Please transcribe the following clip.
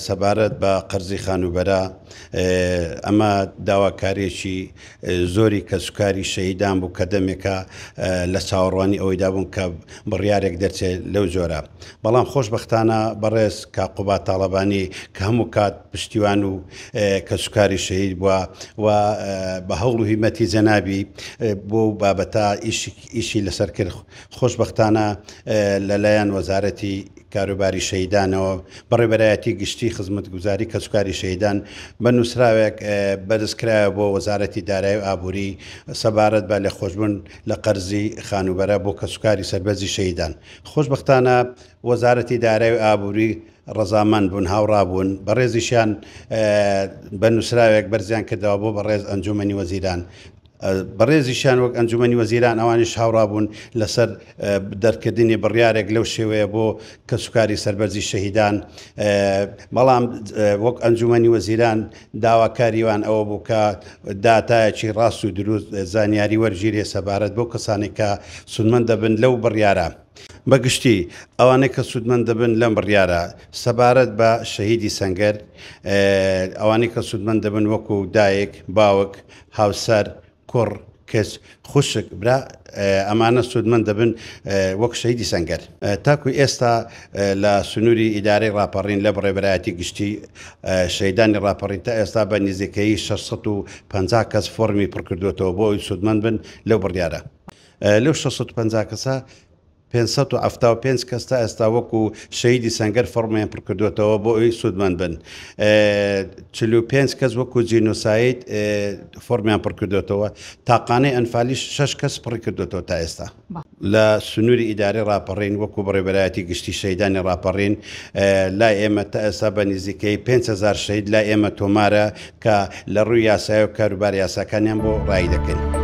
سەبارەت بە قەرزی خانووبەرە، ئەمە داواکارییەکی زۆری کەسوکاری شەهیدان بوو کە دەمێکە لە چاوەڕوانی ئەوەیدا بوون کە بڕیارێک دەرچێت لەو جۆرە. بەڵام خۆشبەختانە بەڕێز کاک قوباد تاڵەبانی کە هەموو کات پشتیوان و کەسوکاری شەهید بووە و بە هەوڵ و هیمەتی جەنابی بۆ بابەتە ئیشی لەسەر کرد، خۆشبەختانە لەلایەن وەزارەتی کاروباری شەهیدانەوە، بەڕێوەبەرایەتی گشتی خزمەتگوزاری کەسوکاری شەهیدان بە نووسراوێک بەرزکرایەوە بۆ وەزارەتی دارایی و ئابووری سەبارەت بە لێخۆشبوون لە قەرزی خانووبەرە بۆ کەسوکاری سەربەرزی شەهیدان. خۆشبەختانە وەزارەتی دارایی و ئابووری ڕەزامەند بوون، هاوڕا بوون، بەڕێزیشیان بە نووسراوێک بەرزیان کردەوە بۆ بەڕێز ئەنجوومەنی وەزیران. بەڕێزیشیان وەک ئەنجومەنی وەزیران ئەوانیش هاوڕابوون لەسەر دەرکردنی بڕیارێک لەو شێوەیە بۆ کەسوکاری سەربەرزی شەهیدان، بەڵام وەک ئەنجومەنی وەزیران داواکاریوان ئەوە بوو کە داتایەکی ڕاست و دروست زانیاری وەرگیرێ سەبارەت بەو کەسانەی کە سوودمەند دەبن لەو بڕیارە. بە گشتی ئەوانەی کە سوودمەند دەبن لەم بڕیارە سەبارەت بە شەهیدی سەنگەر، ئەوانەی کە سوودمەند دەبن وەکو دایک، باوک، هاوسەر، کوڕ، کچ، خوشک، برا، ئەمانە سوودمەند دەبن وەک شەهیدی سەنگەر. تاکو ئێستا لە سنووری ئیدارەی ڕاپەڕین لە بەڕێوەبەرایەتی گشتی شەهیدانی ڕاپەڕین تا ئێستا بە نزیکەیی 650 کەس فۆڕمی پڕکردووەتەوە بۆ ئەوەی سوودمەند بن لەو بڕیارە. لەو 650 کەسە 575 کەس تا ئێستا وەکو شەهیدی سەنگەر فۆڕمیان پڕکردووەتەوە بۆ ئەوەی سوودمەند بن. 45 کەس وەکو جینۆساید فۆڕمیان پڕکردووەتەوە. تاقانەی ئەنفالیش 6 کەس پڕیکردووەتەوە تا ئێستا. لە سنووری ئیدارەی ڕاپەڕین وەکو بەڕێوەبەرایەتی گشتی شەهیدانی ڕاپەڕین لای ئێمە تا ئێستا بە نزیکەی 5000 شەهید لای ئێمە تۆمارە کە لە ڕووی یاسایی و کاروبارە یاساکانیان بۆ ڕایی دەکەین.